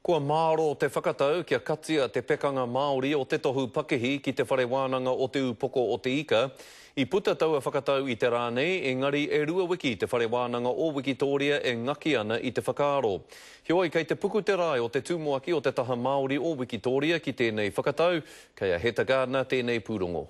Kua mārō te whakatau kia katia te pekanga Māori o te tohu pakihi ki Te Whare Wānanga o Te Ūpoko o Te Ika. I puta taua whakatau i te rā nei, engari e rua wiki Te Whare Wānanga o Wikitōria e ngaki ana i te whakaaro. Heoi, kei te puku te rae o te tumuaki o te taha Māori o Wikitōria ki tēnei whakatau, kei a Heta Gardiner tēnei pūrongo.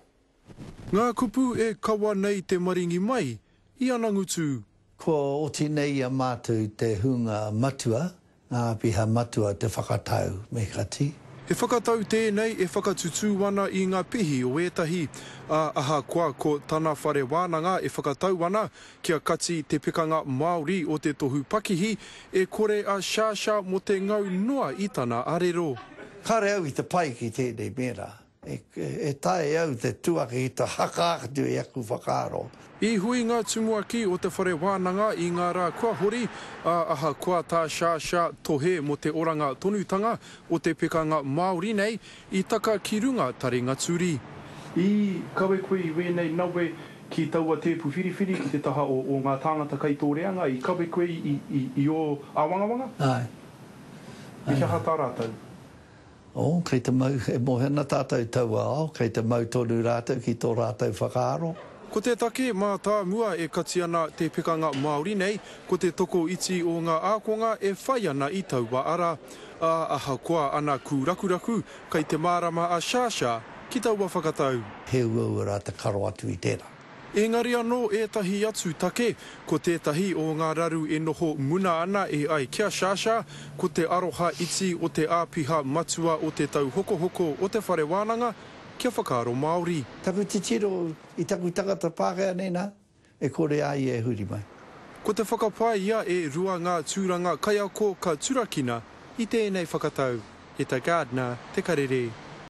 Ngā kupu e kawa nei te maringi mai i ana ngutu. Kua oti nei i a mātou te hunga matua, ngā āpiha matua te whakatau me kati. He whakatau tēnei e whakatutū ana i ngā pihi o ētahi, ā, ahakoa ko tana whare wānanga e whakatau ana kia kati te pekanga Māori o te tohu pakihi, e kore a Sciascia mō te ngau noa i tana arero. Kāre au i te pai ki tēnei mēra. E taea e au te tu ake ki te haka atu i aku whakaaro. I hui ngā tumuaki o te whare wānanga i ngā rā kua hori, ā, ahakoa tā Sciascia tohe mō te oranga tonutanga o te pekanga Māori nei, i taka ki runga taringa turi. I kawe koe i wēnei nawe ki taua tēpu whiriwhiri ki te taha o ngā tāngata kai tō reanga, i kawe koe i ō āwangawanga? Āe. I he aha tā rātou? Oh, kei te mau, e moe ana tātou i taua ao, kei te mau tonu rātou ki tō rātou whakaaro. Ko te take mātāmua e kati ana te pekanga Māori nei, ko te tokoiti o ngā ākonga e whai ana i taua ara. Ā, ahakoa ana kūrakuraku, kei te mārama a Sciascia ki taua whakatau. He uaua rā te karo atu i tērā. Engari anō ētahi atu take, ko tētahi o ngā raru e noho muna ana e ai ki a Sciascia, ko te aroha iti o te āpiha matua o te tauhokohoko o te whare wānanga kia whakaaro Māori. Taku titiro i taku tangata Pākehā nei nā, e kore a ia e huri mai. Ko te whakapae ia e rua ngā tūranga kaiako ka turakina i tēnei whakatau. Heta Gardiner, Te Karere.